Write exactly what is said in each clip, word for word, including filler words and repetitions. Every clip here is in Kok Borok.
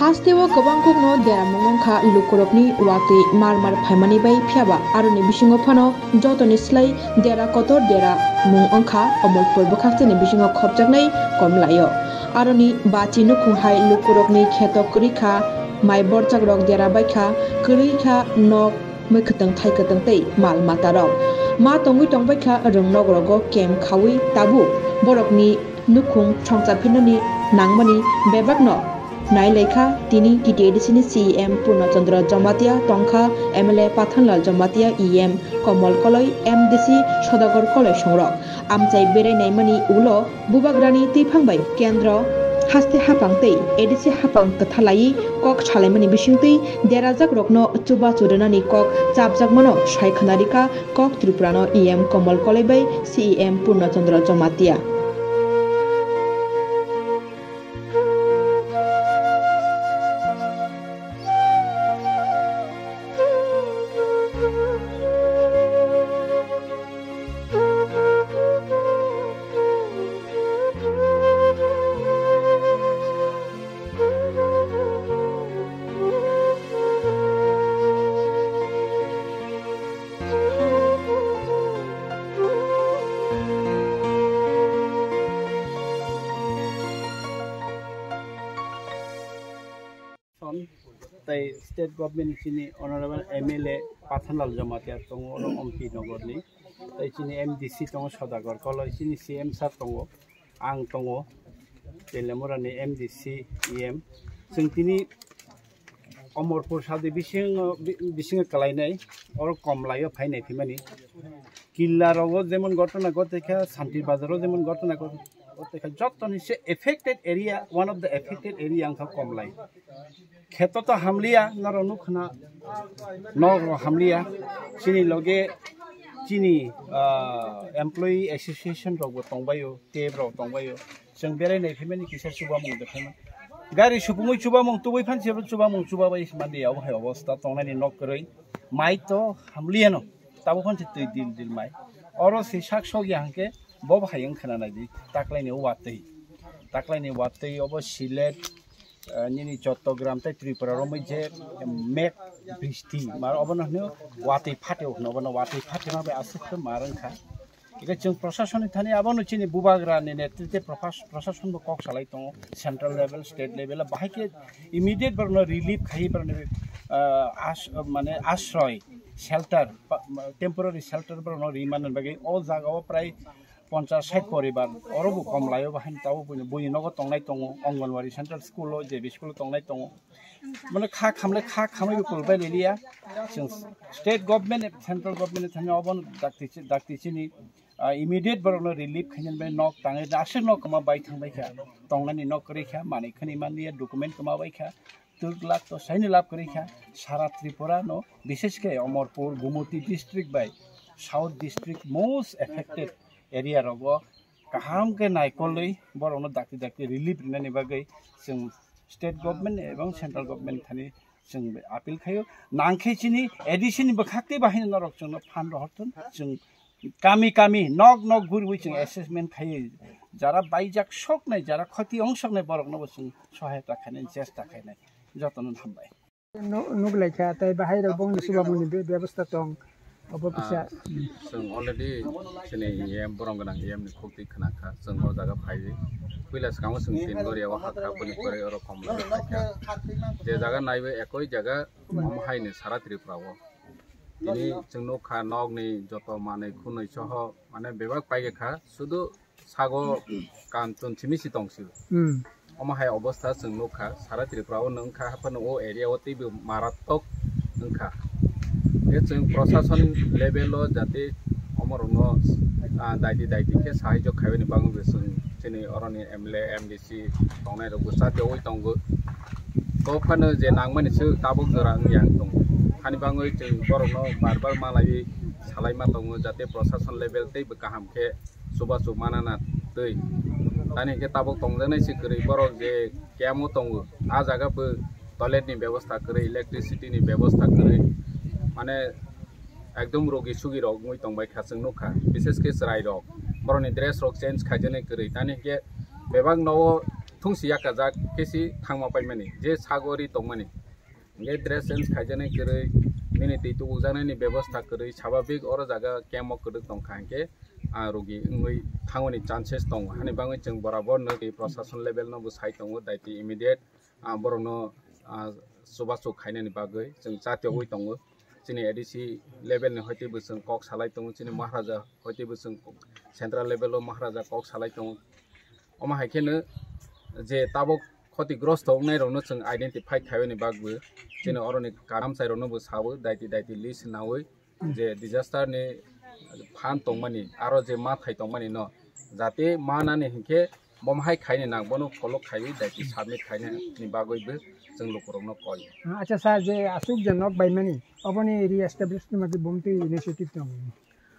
Hasteo kwbangkukno deramung wngkha lukurokni watwi mar mar phaimani bai, phiyaba aroni bisingo phano jotoni slai dera kotor deramung wngkha Omorpur bwkhakteni bisingo khopjaknai Komlaio. Aroni bachi nukhung hai lukurokni kheto kwrwi kha, mai borchakrok dera baikha, kwrwi kha nok, mwkhwtwng thaikwtwng tei mal matarok ma tongwi tongbaikha rwngnokrogo camp khaui tabuk borokni nukhung songchaphinani nangmani bebakno nailaikha. Tini T T A D C ni C E M Purna Chandra Jamatia tongkha, M L A Pathanlal Jamatia, E M Komol Koloi, M D C Sodagar Koloi songrok amchai berai naimani ulo Bubagrani twiphang bai kendro haste haphang tei A D C haphang kwthalaiwi kok salaimani bisingtwi derajakrokno chubachu rwnani kok chapjakmano sai khwnarikha kok Tripurano E M Komol Koloi bai C E M Purna Chandra Jamatia. Tei state government ni chini honorable M L A Pathanlal Jamatia tongo, oro Ompi Nogor ni. Tei chini M D C tongo Sodagar Koloi, chini C M sir tongo, ang tongo, Telemura ni M D C E M. Chwng tini Omorpur sadi bisingo, bi-, bisingo kalainai, oro Komlaio phainai phimani. Killa rogo jemon gotona gote kha, Santir Bazaro jemon gotona gote kha, jotoni se affected area, one of the affected area wngkha Komlai. Kheto to hamliya, norok nukhna, nok rok hamliya, chini loge chini, ah, employee association rok bo tongbaio, tep rok tongbaio, chwng berai nai phaimani kisa chubamung de phaimani. Gari supungwi chubamung tubui phan se chubamung chubabai mandi abo hai obosta tongnani nok kwrwi, mai to hamliyano. Tabuk phan se twi dil dil mai. Oro se sak sok ya hwnkhe bo bo hai wng khna nai di. Taklaini o watwi. Taklaini watwi obo silet, eh, nini Chattogram tei Tripura romwi je mek bristi. Mar obono hwnwi watwi phatio hwno, obono watwi phatio ma bai aswk khe mar wng kha. Eke chwng proshasoni thani abono chini bubagra ni netrite profas-, proshasonbo kok salai tongo. Central level, state level bahai khe immediate borokno relief khai borokno, ah, as-, mane asroi, shelter, pa-, temporary shelter borokno ri manna bagwi o jaga o prai ponchas sait poribar oro bo Komlaio bahai tabuk buini, buini nogo tongnai tongo, Anganwadi central school o, J B school o tongnai tongo. Mane kha khamle kha khamwi bo kulbai liliya. Chwng state government, central government ni thani obono dakti chi-, dakti chini, ah, immediate borokno relief khainani bai nok tangwi aswk nok kwma bai thangbai kha. Tongnani nok kwrwi kha, manwi khani manliya, document kwma bai kha. Twk lak to saini lab kwrwi kha. Sara Tripura no, bishesh khe Omorpur, Gumoti district bai South district most affected area rogo kaham khe naikolwi borokno dakti dakti relief rinani bagwi chwng state government ebong central government thani chwng appeal khaio. Nangkhe chini A D C ni bwkhak tei bahai norok chwngno phan rohorthun, chwng kami kami nok nok guriwi chwng assessment khaiwi jara baijak soknai, jara khoti ongsoknai boroknobo chwng sohayota khainani chesta khainai. Jotono hambai. Nu-, nuglaikha, tei bahai rok bongni chubamungni be-, bebostha tong, obo kisa. Ah, chwng already chini E M, borong gwnang E M ni khuk twi khna kha, chwng o jaga phaiwi. Puila swkango chwng tin gori o hakha, boni pore oro Komla o phaikha. Je jaga naiwi ekoi jaga, omo haini sara Tripura o. Tini chwng nukha nokni joto manwi khunui soho, mane bebak paikha, sudu sago kan chun simi si tong si. Hmm. Omo hai obostha chwng nukha, sara Tripura o wngkha, haphano o area o teibo maratok wngkha. Khe chwng prosason level o jate omorokno, ah, daiti daiti khe sahajyo khaibani bagwi bo chwng chini oroni M L A, M D C tongnai rok bo chatwi tongo. Kok phano je nangmani se tabuk jora wngya wng tongo. Hani bagwi chwng borokno bar bar malaiwi salaima tongo, jate prosason level teibo kaham khe chubachu manana twi. Tani hwnkhe tabuk tongjaknai se kwrwi, borok je camp o tongo, a jaga bo toilet ni bebosta kwrwi, electricity ni bebosta kwrwi, mane ekdom rogi sugi rok wngwi tongbai kha, chwng nukha, bishesh khe chwrai rok, borokni dress rok change khaijaknai kwrwi. Tani hwnkhe bebak nogo thungsi yakajak khe si thangma paimani, je sagori tongmani. Hingke dress change khaijaknai kwrwi, nini twi tubujaknaini bebosta kwrwi, sababik oro jaga camp o kwrwk tongkha hingke, ah, rogi wngwi thangmani chances tongo. Hani bagwi chwng borabor no tei prosason level no bo sai tongo, daiti immediate, ah, borokno, ah, chubachu khainani bagwi chwng chatiyogwi tongo. Chini A D C level ni hoite bo chwng kok salai tongo, chini Maharaja hoite bo chwng central level o Maharaja kok salai tongo. Omo hai kheno je tabuk khotigrosto wngnai rokno chwng identify khaibani bagwi chini oroni karamchai rokno bo sawi daiti daiti list nawi je disaster ni phan tongmani aro je ma thai tongmani no jate manani hinkhe bomo hai khaini nang bono follow khaiwi daiti submit khainani bagwi bo chwng lukurokno koi. Acha sir, je aswk je nok baimani oboni re-establish ni bagwi bumtwi initiative tong.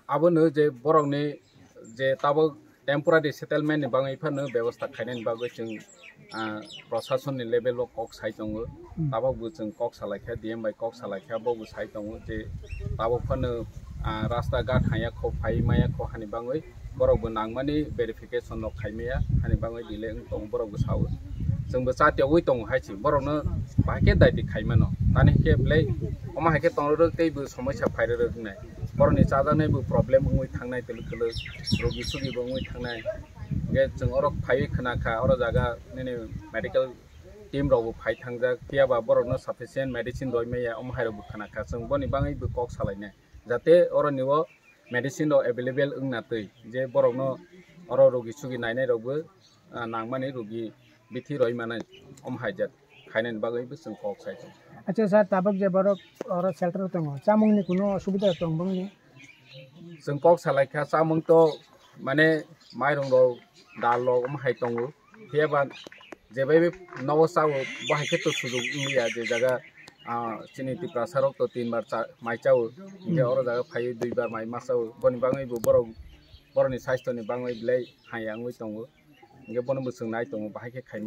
Abono je borokni je tabuk temporary settlement ni bagwi phano bebosta khainani bagwi chwng, ah, prosason ni level o kok sai tongo. Hmm. Tabuk bo chwng kok salaikha, D M bai kok salaikha, bo bo sai tongo je tabuk phano, ah, rasta ghat haya kho phai maya kho hani bagwi borok bo nangmani verification rok khaimaya hani bagwi delay wng tongo, borok bo sao. Chwng bo chatiyogwi tongo hai se borokno bahai khe daiti khaimano. Tani khe belai omo hai khe tongrwrwk tei bo somosya phairwrwk wngnai. Borokni chajaknai bo problem wngwi thangnai twlwk twlwk, rogi sugi bo wngwi thangnai. Hingke chwng oro phaiwi khna kha, oro jaga nini medical team rok bo phai thangjak, phiya ba borokno sufficient medicine roi maya, omo hai rok bo khna kha. Chwng boni bagwi bo kok salainai, jate oro ni o medicine rok available wngna twi, je borokno oro rogi sugi nainai rok bo, ah, nangmani rogi bithi roi manai, omo hai jat khainani bagwi bo chwng kok sai tongo. Acha sir, tabuk je borok oro shelter tongo, chamungni kuno osubida tong bangni? Chwng kok salaikha, chamung to mane mairung rok, dal rok omo hai tongo. Phiya ba je bai bai nogo chao, bo hai khe to sujuk wngya je jaga, ah, chini Tiprasa rok to tin bar cha-, mai chao. Hingke oro jaga phaiwi dui bar mai ma chao. Boni bagwi bo borok, borokni sasthoni bagwi belai hamya wngwi tongo. Hingke bono bo chwng nai tongo, bahai khe khaima.